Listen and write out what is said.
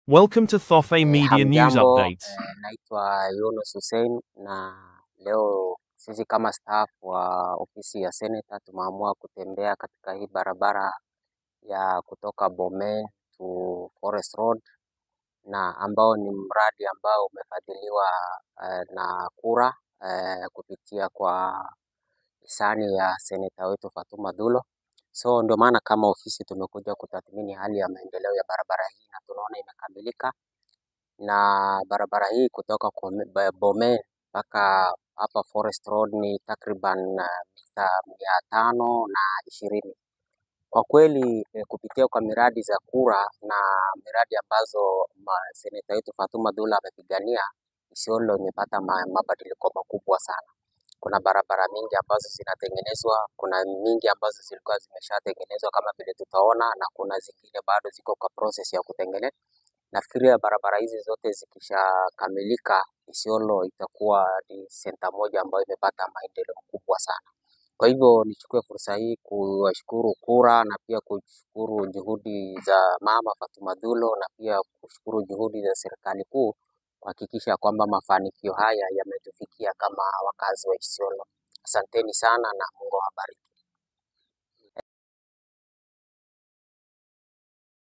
Welcome to Thofe Media News Hamjambo, Updates. Naitwa Yunus Hussein na leo sisi kama staff wa ofisi ya Senator tumeamua kutembea katika hii barabara ya kutoka Bomet to Forest Road na ambao ni mradi ambao umefadhiliwa na KURA kupitia kwa hisani ya seneta wetu Fatuma Dulo. So ndio maana kama ofisi tumekuja kutathmini hali ya maendeleo ya barabara hii na tunaona imekamilika na barabara hii kutoka Bomet mpaka hapa Forest Road ni takriban mita 520. Kwa kweli kupitia kwa miradi za KURA na miradi ambazo seneta wetu Fatuma Dula amepigania, Isiolo imepata mabadiliko makubwa sana. Kuna barabara mingi ambazo zinatengenezwa, kuna mingi ambazo zilikuwa zimeshatengenezwa kama vile tutaona, na kuna zingine bado ziko kwa process ya kutengenezwa. Nafikiria barabara hizi zote zikishakamilika, Isiolo itakuwa ni senta moja ambayo imepata maendeleo kubwa sana. Kwa hivyo nichukue fursa hii kuwashukuru KURA na pia kushukuru juhudi za Mama Fatuma Dulo na pia kushukuru juhudi za serikali kuu kuhakikisha kwamba mafanikio haya yametufikia kama wakazi wa Isiolo. Asanteni sana na Mungu awabariki.